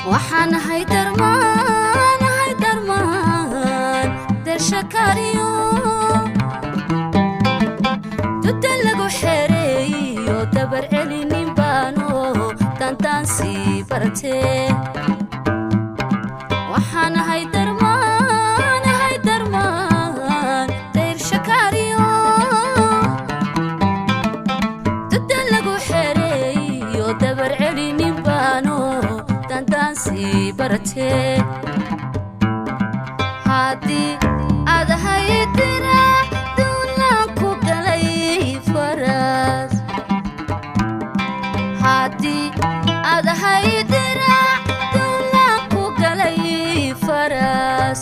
Waxaan ahay darmaan, ahay darmaan darshakariyo, duda lagu xereeyo, dabar celinin baano dandaansi baratee. Waxaan ahay darmaan, ahay darmaan dayr shakariyo, duda lagu xereeyo, dabar celinin baano dandaansi baratee. Haddii aad ahayd diraac duulaan ku galay faras, haddii aad ahayd diraac duulaan ku galay faras,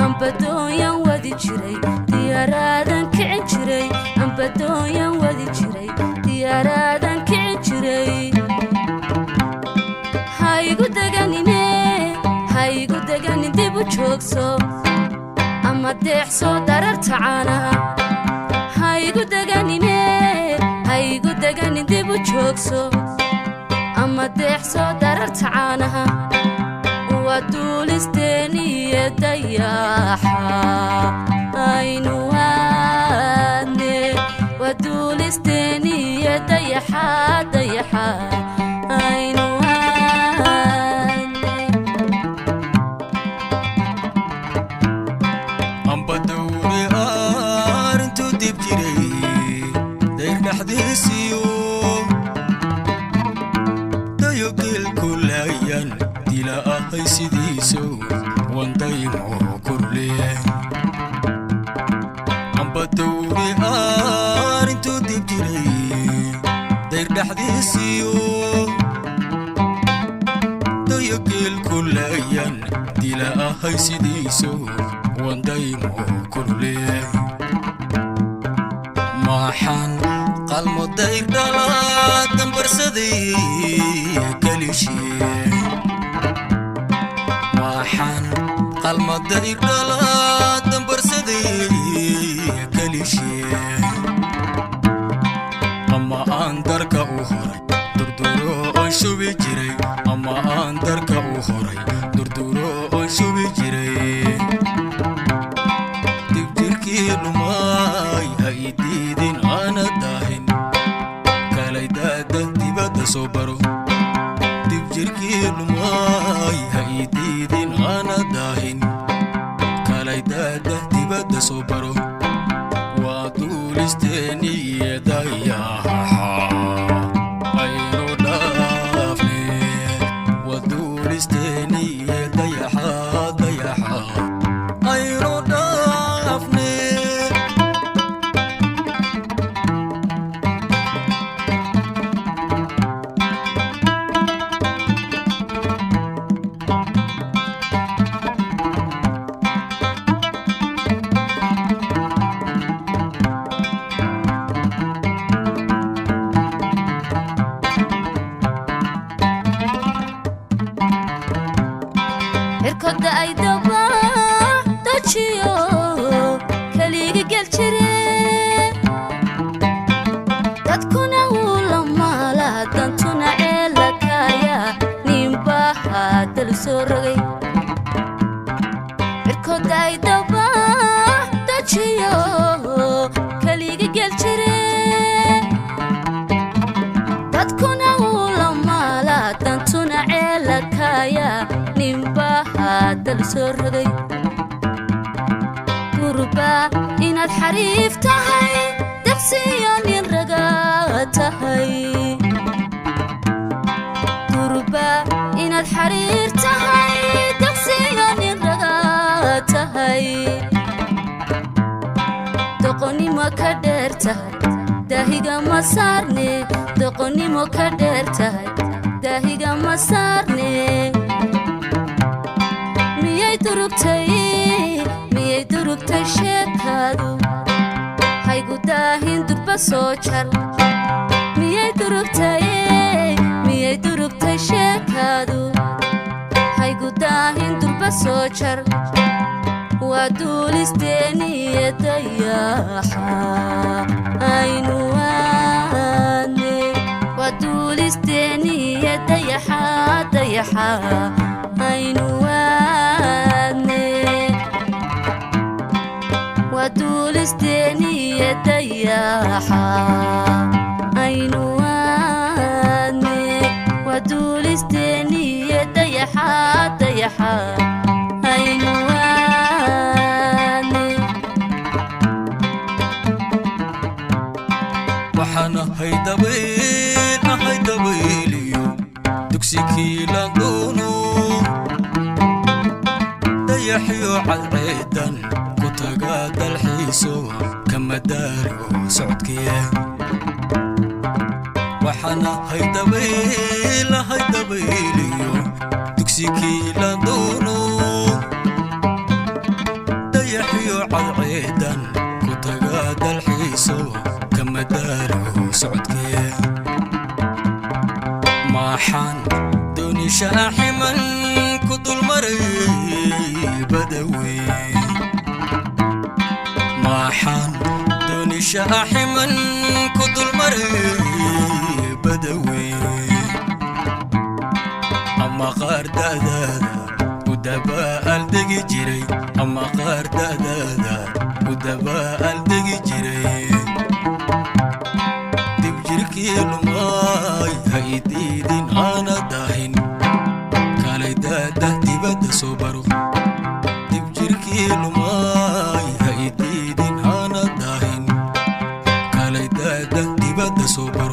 ambadooyan wadi jiray, diyaaraadan kicin jiray, ambadooyan wadi jiray, diyaaraadan kicin jiray. Haygu deganine, haygu deganin, dib u joogso ama deexsoo dararta caanaha. Haygu deganine, haygu deganin, dib u joogso ama deexsoo dararta caanaha. Waa duulisteeniyo dayaxa aynu aadne, waa duulisteeniyo dayaxa, dayaxa aynu aadne. Amba dawri aarintuu dib jiray dayr dhexdiisiyo dayogeelku laayan dila ahay sidiiso wandaymo korle. Amba dawri aarintuu dib jiray dayr dhexdiisiyo dayogeelku laayan dila ahay sidiiso wandaymo korle. Maxaan qalmo dayr dhala dambarsaday kalishee? Maxaan qalmo dayr dhala dambarsaday kalishee? Ama aan darka u horay durduro oon shubi jiray, ama aan darka u horay durduro oon shubi jiray. Dibjirkii lumay ha ii diidin aana daahin, kalay daada dibadda soo baro. Dibjirkii lumay ha ii diidin aana daahin, kalay daada dibadda soo baro. Waa duulisteeniyo dayaxa aynu dhaafne, waa duulisteeniyo dayaxa, dayaxa aynu dhaafne. Cirkoda ay daba dajiyo keliga gel jire, dadkuna wuu la maala, dantuna ceelakaya, ninbaha dalu soo rogay. Cirkoda ay daba dajiyo keliga gel jire, dadkuna wuu la maala, dantuna ceelakaya, ninbaha dalu soo rogay. Gurba inaad xariif tahay, daqsiyo nin raga tahay, gurba inaad xariir tahay, daqsiyo nin raga tahay. Doqoni. Doqonnimo ka dheer tahay daahiga ma saarne. Doqonnimo ka dheer tahay daahiga ma saarne. Miyay durugtay, miyay durugtay sheekaadu? Haygu daahin, durba soo jar. Miyay durugtay, miyay durugtay sheekaadu? Haygu daahin, durba soo jar. Waa duulisteeniya dayaxa aynu aadne. Waa duulisteeniya dayaxa, dayaxa aynu aadne. Waa duulisteeniya dayaxa aynu aadne. Waa duulisteeniya dayaxa, dayaxa aynu aadne. Waxaan ahay dabayl, ahay dabayliyo dugsi kiila doono, dayaxiyo cadceedan ku taga dalxiiso, kama daalo socodkiye. Waxaan ahay dabayl, ahay dabayliyo dugsi kiila doono, dayaxiyo cadceedan ku taga dalxiiso, kama daalo socodkiye. Maaxaan doonisha ximan ku dulmaray badawe? Maaxaan doonisha ximan ku dulmaray badawe? Ama qaar da'daada ku dabaaldegi jiray, ama qaar da'daada ku dabaaldegi jiray. Dib jirkii lumay ha idiidin, aana dahin, kalay daadah dibadda soo baro. Dib jirkii lumay ha idiidin, aana dahin, kalay daadah dibadda soo baro.